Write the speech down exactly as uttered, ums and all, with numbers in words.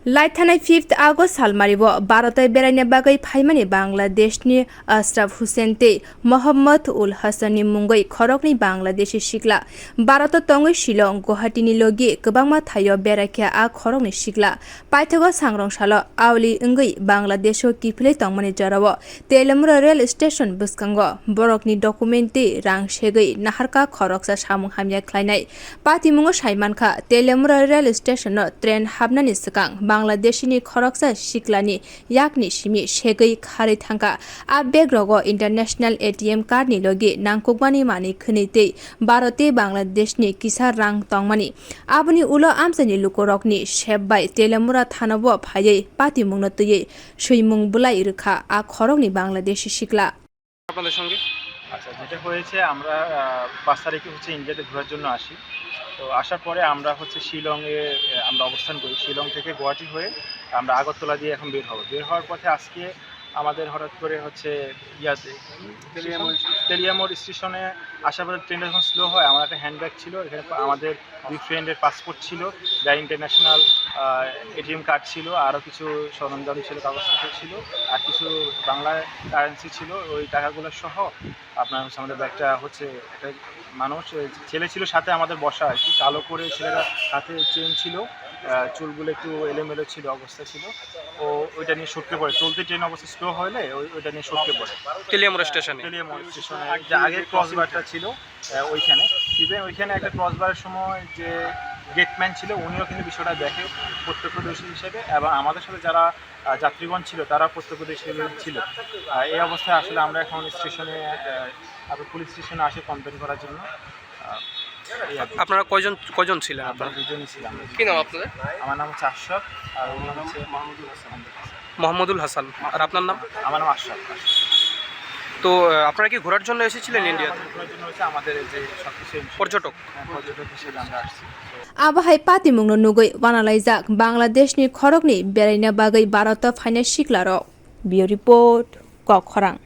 Laithanai fifth August salmario Bharoto beraina bagwi phaimani Bangladeshni Ashraf Hussain tei Mohammad ul Hassanni mungwi khoroknwi Bangladeshi sikla Bharoto tongwi Shillong, Guwahatini logi kwbangma thaio beraikha a khoroknwi sikla. Paithago sangrong salo aoli wngwi Bangladesho kiphilwi tongmani jorao Telemura rail station bwskango borokni document tei rang segwi naharkha khoroksa samung hamya khlainai. Patimungo saimankha, Telemura rail station-o train hapnani swkang Bangladeshini khoroksa siklani yakni simi segwi kharwi thangkha. A bag rogo international A T M card ni logi nangkukmani manwi khwnwi tei Bharat tei Bangladeshni kisa rang tongmani. Aboni ulo amchaini lukurokni sep bai Telemura thanao phaiwi patimungno twiwi swimung bwlai rwkha a khoroknwi Bangladeshi sikla. আপনাদের সঙ্গে? আচ্ছা, যেটা হয়েছে, আমরা আহ, পাঁচ তারিখে হচ্ছে ইন্ডিয়াতে ঘোরার জন্য আসি। তো আসার পরে আমরা হচ্ছে শিলংয়ে আহ, আমরা অবস্থান করি। শিলং থেকে গুয়াহাটি হয়ে আমরা আগরতলা দিয়ে এখন বের হব। বের হওয়ার পথে আজকে আমাদের হঠাৎ করে হচ্ছে ইয়াতে তেলিয়ামোড় স্টেশন। তেলিয়ামোড় স্টেশনে আসার পরে ট্রেনটা যখন স্লো হয়, আমার একটা হ্যান্ডব্যাগ ছিল, এখানে পা- আমাদের দুই ফ্রেন্ডের পাসপোর্ট ছিল, যার ইন্টারন্যাশনাল এটিএম কার্ড ছিল, আরও কিছু সরঞ্জাম ছিল, কাগজপত্র ছিল, আর কিছু বাংলা কারেন্সি ছিল। ওই টাকাগুলো সহ আপনার হচ্ছে আমাদের ব্যাগটা হচ্ছে একটা মানুষ, ওই ছেলে ছিল সাথে আমাদের বসা আর কি, কালো করে ছেলেটা, হাতে চেন ছিল, আহ, চুলগুলো একটু এলোমেলো ছিল, অবস্থা ছিল। ও ওইটা নিয়ে সটকে পড়ে, চলতি ট্রেন অবস্থা স্লো হলে ওই ওইটা নিয়ে সটকে পড়ে। তেলিয়ামুড়া স্টেশনে? তেলিয়ামুড়া স্টেশনে যে আগে ক্রস বারটা ছিল, আহ, ওইখানে, ইভেন ওইখানে একটা ক্রস বারের সময় যে গেটম্যান ছিল, উনিও কিন্তু বিষয়টা দেখে প্রত্যক্ষদর্শী হিসেবে, এবং আমাদের সাথে যারা আহ, যাত্রীগণ ছিল, তারা প্রত্যক্ষদর্শী হিসেবে ছিল। আহ, এই অবস্থায় আসলে আমরা এখন স্টেশনে, আহ, আবার পুলিশ স্টেশনে আসি কমপ্লেন করার জন্য। আহ, এই আর কি। আপনারা কয়জন, কয়জন ছিলেন আমরা আপনারা? দুজনই ছিলাম। কি নাম আপনাদের? আমার নাম হচ্ছে আশরাফ, আর ওর নাম হচ্ছে মোহাম্মদুল হাসান। মোহাম্মদুল হাসান। আর আপনার নাম? আমার নাম আশরাফ। তো, আহ, আপনারা কি ঘোরার জন্য এসেছিলেন ইন্ডিয়াতে? আমাদের ঘোরার জন্য হচ্ছে আমাদের এই যে সবকিছু ইনফরমেশন। পর্যটক? হ্যাঁ, পর্যটক হিসেবে আমরা আসছি। Abo hai patimungno nugwi wanalaijak Bangladeshni khoroknwi beraina bagwi Bharoto phainai siklarok. Bureau Report, Kokkhorang.